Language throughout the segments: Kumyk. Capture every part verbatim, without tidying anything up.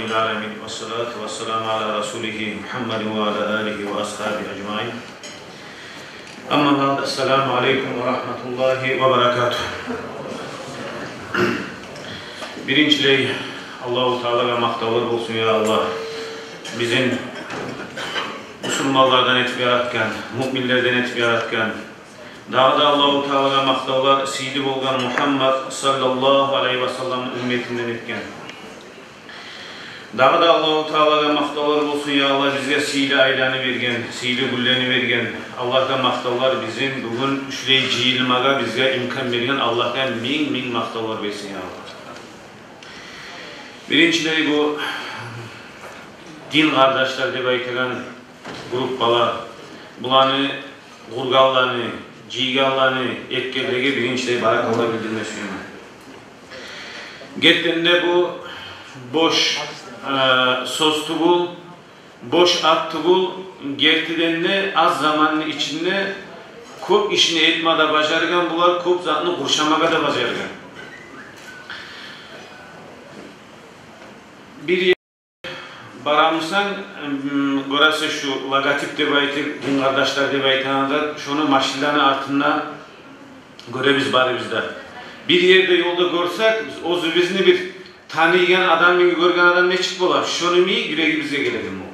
العالمين، والصلاة والسلام على رسوله محمد وعلى آله وأصحابه أجمعين. أما بعد، السلام عليكم ورحمة الله وبركاته. Биринчилей, Аллагьу Таалагъа макътавлар болсун, я Аллагь. Бизин бусурманлардан этип яратгъан, муъминлерден этип яратгъан. Дагъы да Аллагьу Таалагъа макътавлар сыйлы болгъан Мугьаммад саллаллагьу алайгьи ва салламны умметинден этген. Дагъы да Аллагьу Таалагъа макътавлар болсун, я Аллагь, бизге сыйлы айланы берген, сыйлы гюнлени берген. Аллагьгъа макътавлар, бизин бугюн шулай жыйылмагъа бизге имкан берген Аллагьгъа минг-минг макътавлар берсин, я Аллагь. Биринчилей, бу дин къардашлар деп айтагъан группалар, буланы къургъанланы, жыйгъанланы, этгенлеге биринчилей баракалла билдирме сюемен. Гертиден де бу бош, э, сёз тюгюл, бош ат тюгюл, гертиден де аз заманны ичинде кёп ишни этме де бажаргъан булар, кёп затны къуршамагъа да бажаргъан. Бир барамысан, м, гёресе, шу логотип деп айтып, дин къардашлар деп айтагъанда, шону машинлени артында гёребиз барыбыз да. Бир ерде, ёлда гёрсек, биз оьзюбюзню бир таныйгъан адам, гёрген адам нечик бола, шону йимик юрегибизге гелеген бола.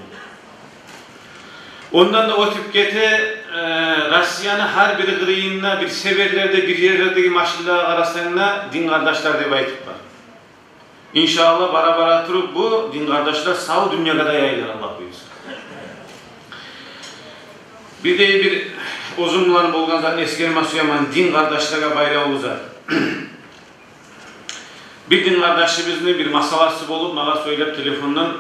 Ондан да оьтюп гете, э, Россияны гьар бир къырыйында, бир себерлерде, бир ерлердеги машинлеге къарасанг да, дин къардашлар деп айтып бар. Иншааллагь, бара-бара туруп бу дин къардашлар сав дюньягъа да яйылар, Аллагь буюрса. Бир де бир оьзюм булан болгъан затны эсгерме сюемен, дин къардашлагъа байлавлу зат. Бир дин къардашыбызны бир масъаласы болуп, магъа сёйлеп телефондан,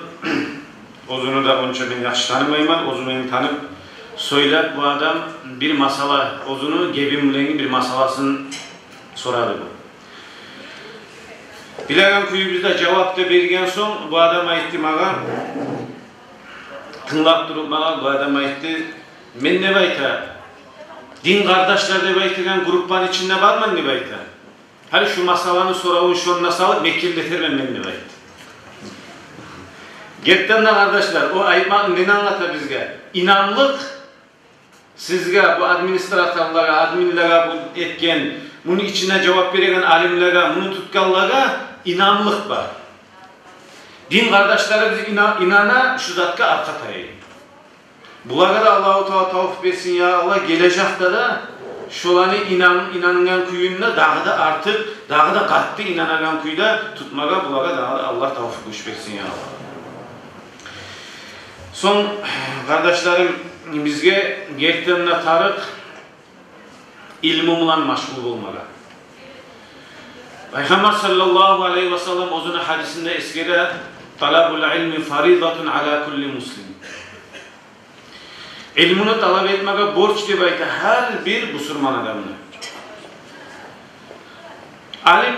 оьзюню де онча мен яхшы танымайман, оьзю мени танып, сёйлеп, бу адам бир масъала, оьзюню гебин булангъы бир масъаласын сорады бу. Билеген кюйюбюзде жавап да берген сонг, бу адам айтды магъа, тынглап туруп магъа, бу адам айтды: «Мен, — деп айта, — дин къардашлар деп айтагъан группаны ичинде барман, — деп айта. — Гьали шу масъаланы соравун шонда салып, мекенлетермен мен», — деп айтды. Гертиден де, къардашлар, о айтмакъ нени англата бизге? Инамлыкъ сизге, бу администраторлагъа, админлеге, бу этген, муну ичинде жавап береген алимлеге, муну тутгъанлагъа инамлыкъ бар. Дин къардашларыбыз ина-, инана шу затгъа, аркъа таяй. Булагъа да Аллагьу Таала тавфикъ берсин, я Аллагь, гележекде де шоланы инан-, инангъан кюйде дагъы да артыкъ, дагъы да къатты инанагъан кюйде тутмагъа булагъа дагъы да Аллагь тавфикъ, гюч берсин, я Аллагь. Сонг, къардашларым, бизге гертиден де тарыкъ илму булан машгъул болмагъа. Пайхаммар саллаллагьу алайгьи ва саллам оьзюню гьадисинде эсгере: «Талабул илми фаридатун ала кулли муслим». Илмуну талап этмеге борч деп айта гьар бир бусурман адамны. Алим,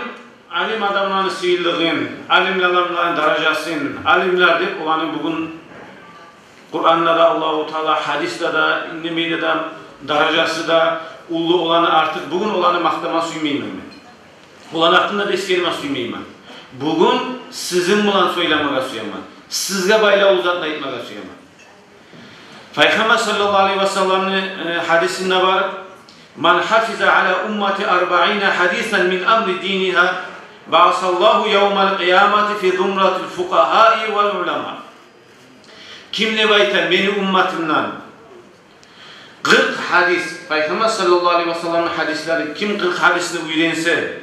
алим адамланы сыйлылыгъын, алим адамланы даражасын, алимлер деп оланы бугюн Къуранда да Аллагьу Таала, гьадисде де, немеде де даражасы да уллу, оланы артыкъ, бугюн оланы макътама сюймеймен мен. Оланы гьакъында да эсгерме сюймеймен. Бугюн сизин булан сёйлемеге сюемен. Сизге байлавлу затны айтмагъа сюемен. Пайхаммар саллаллагьу алайгьи ва салламны, э, гьадисинде бар: «Ман хафиза ала уммати арбаина хадисан мин амри динигьа, баасаллагьу явмал къиямати фи зумратил фукъагьаи вал улама». Ким, деп айта, мени умматымдан къыркъ гьадис, Пайхаммар саллаллагьу алайгьи ва салламны гьадислери, ким къыркъ гьадисни уьйренсе,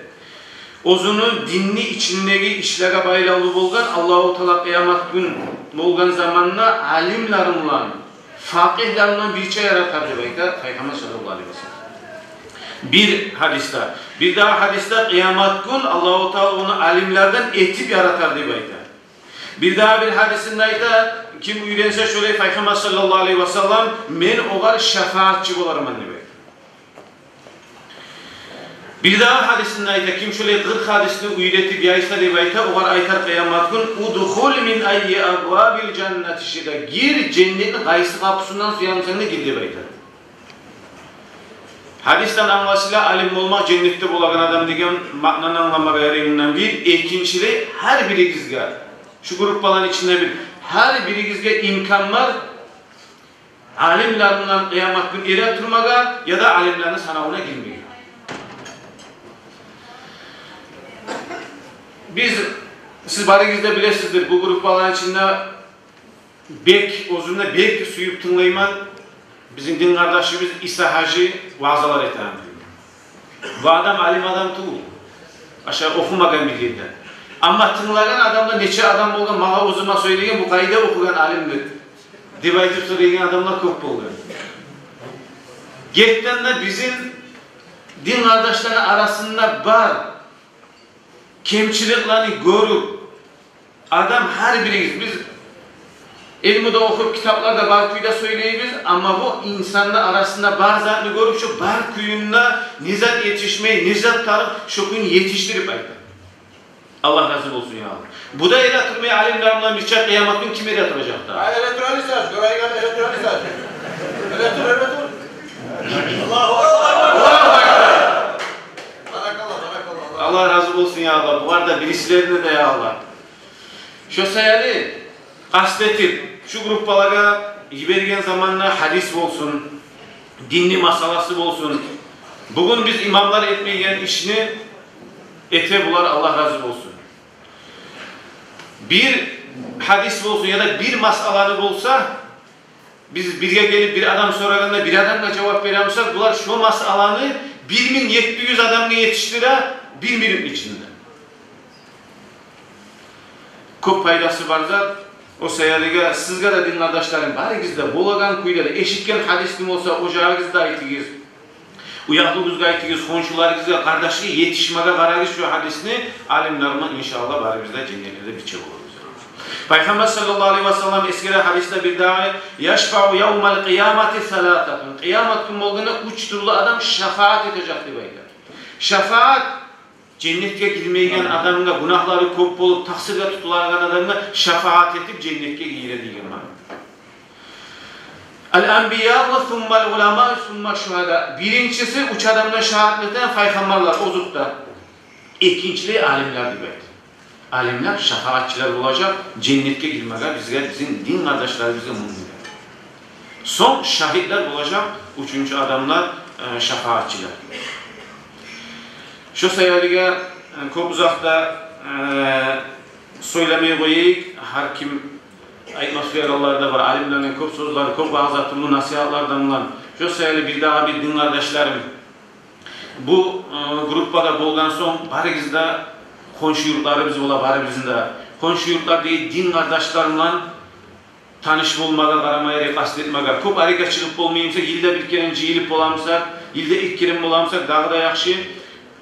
оьзюню динни ичиндеги ишлеге байлавлу болгъан, Аллагьу Таала къыямат гюн болгъан заманда алимлер булан, факъигьлер булан бирче яратар, деп айта Пайхаммар саллаллагьу алайгьи ва саллам. Бир гьадисде. Бирдагъы гьадисде къыямат гюн Аллагьу Таала ону алимлерден этип яратар, деп айта. Бирдагъы бир гьадисинде айта, ким уьйренсе шолай Пайхаммар саллаллагьу алайгьи ва саллам, мен огъар шафаатчы боларман, деп айта. Бирдагъы гьадисинде айта, ким шолай къыркъ гьадисни уьйретип яйса, деп айта, огъар айтар къыямат гюн: «Удхул мин айи абвабил жаннати шита», гир, женнетни къайсы къапусундан сюе бусанг да гир, деп айта. Гьадисден англашыла, алим болмакъ женнетде болагъан адам деген маънаны англамагъа ярайгъандан бир, экинчилей, гьар биригизге Шу группаланы ичинде бир, гьар биригизге имкан бар алимлер булан къыямат гюн эретурмагъа яда алимлени санавуна гирмеге. Биз, сиз барыгъыз да билесиздир, бу группаланы ичинде бек, оьзюм де бек сююп тынглайман бизин дин къардашыбыз Иса гьажи ваъзалар этеген. Бу адам алим адам тюгюл, аша охумагъан бир ерде. Амма тынглагъан адам да нече адам болгъан, магъа оьзюме сёйлеген, бу къайда охугъан алимдир деп айтып сорайгъан адамлар кёп болгъан. Гертиден де бизин дин къардашланы арасында бар кемчиликлени гёрюп, адам, гьар биригиз, биз илму да охуп, китаплар да бар кюйде сёйлейбиз, амма бу инсанны арасында бар затны гёрюп, шо бар кюйюнде не зат етишмей, не зат тарыкъ, шо кюйню етишдирип айта. Аллагь рази болсун, я Аллагь. Бу да эретурмай алимлер булан бирче къыямат гюн ким эретуражакъ да? Ай, эретур, Али Саж, гёрейик, эретур, Али Саж. Эретур, эретур. Аллагьу акбар. Аллагьу акбар. Баракалла, баракалла, Аллагь. Аллагь рази болсун, я Аллагь. Булар да, бирисилерден де, я Аллагь. Шо саялы къаст этип, шу группалагъа йиберген заманда гьадис болсун, динни масъаласы болсун, бугюн биз имамлар этмейген ишни эте булар, Аллагь рази болсун. Бир гьадис болсун яда бир масъаланы болса, биз бирге гелип, бир адам сорагъанда, бир адамгъа жавап бере бусакъ, булар шо масъаланы бир минг етти юз адамгъа етишдире бир минутну ичинде. Кёп пайдасы бар зат. О саялыгъа сизге де, дин къардашларым, барыгъыз да болагъан кюйде де, эшитген гьадисни болса, ожагъыгъызда айтыгъыз, уьягьлюгюзге айтыгъыз, хоншуларыгъызгъа, къардашгъа етишмеге къарагъыз шо гьадисни. Алимлер булан, иншааллагь, барыбыз да женнетлерде бирче болурбуз. Пайхаммар саллаллагьу алайгьи ва саллам эсгере гьадисде бир дагъы: «Яшфаъу явмал къиямати саласатун». Къыямат гюн болгъанда уьч тюрлю адам шафаат этежек деп айта. Шафаат женнетге гирмейген адамгъа, гюнагьлары кёп болуп, такъсыргъа тутулагъан адамгъа шафаат этип женнетге гире деген маъна. «Ал-анбияу, суммал уламау, сумма шугьада». Биринчиси, уьч адамгъа шафаат этеген, пайхаммарлар, озокъда. Экинчилей алимлер деп айта. Алимлер шафаатчылар болажакъ женнетге гирмеге бизге, бизин дин къардашларыбызгъа, муъминлеге. Сонг шагьитлер болажакъ, уьчюнчю адамлар, э, шафаатчылар. Шо саялыгъа, э, кёп узакъда, э, сёйлемей къояйыкъ, гьар ким айтма сюегенлер де бар, алимлерден кёп сёзлер, кёп ваъза, тюрлю насигьатлар да булан. Шо саялы бир дагъы бир, дин къардашларым, бу, э, группада болгъан сонг, барыгъыз да, хоншу юртларыбыз бола барыбызны да. Хоншу юртлар дей, дин къардашлар булан таныш болмагъа къарамай, къаст этмеге. Кёп арекге чыгъып болмай бусакъ, йылда бир керен жыйылып бола бусакъ, йылда эки керен бола бусакъ, дагъы да яхшы.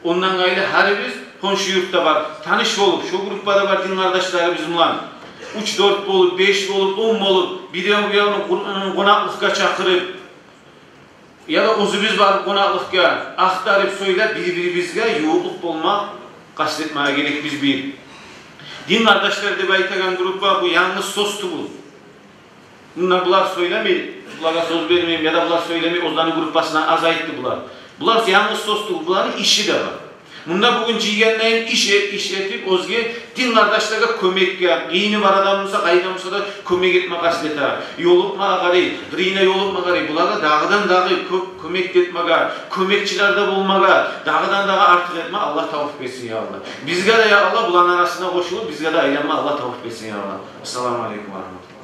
Ондан къайры, гьарибиз хоншу юртда бар, таныш болуп, шо группада бар дин къардашларыбыз булан уьч-дёрт болуп, беш болуп, он болуп, бирев-биревню къон-, къонакълыкъгъа чакъырып, яда оьзюбюз барып къонакълыкъгъа, ахтарып, сёйлеп, бир-бирибизге ювукълукъ болмакъ къаст этмеге герекбиз бир. Дин къардашлар деп айтагъан группа бу янгыз сёз тюгюл. Мунда булар сёйлемей, булагъа сёз бермеймен, яда булар сёйлемей, оьзлени группасына аз айтды булар. Булар янгыз сёз тюгюл, буланы иши де бар. Мунда бугюн жыйгъандайын иш э-, иш этип, оьзге дин къардашлагъа кёмекге, къыйыны бар адам буса, къайда буса да кёмек этме къаст эте. Ёлукъмагъа къарай, къырыйына ёлукъмагъа къарай, булагъа дагъыдан-дагъы кёп кёмек де этмеге, кёмекчилер де болмагъа, дагъыдан-дагъы артыкъ этме Аллагь тавпыкъ берсин, я Аллагь. Бизге де, я Аллагь, буланы арасына къошулуп, бизге де айланма Аллагь тавпыкъ берсин, я Аллагь. Ассаламу алейкум ва рагьматуллагь.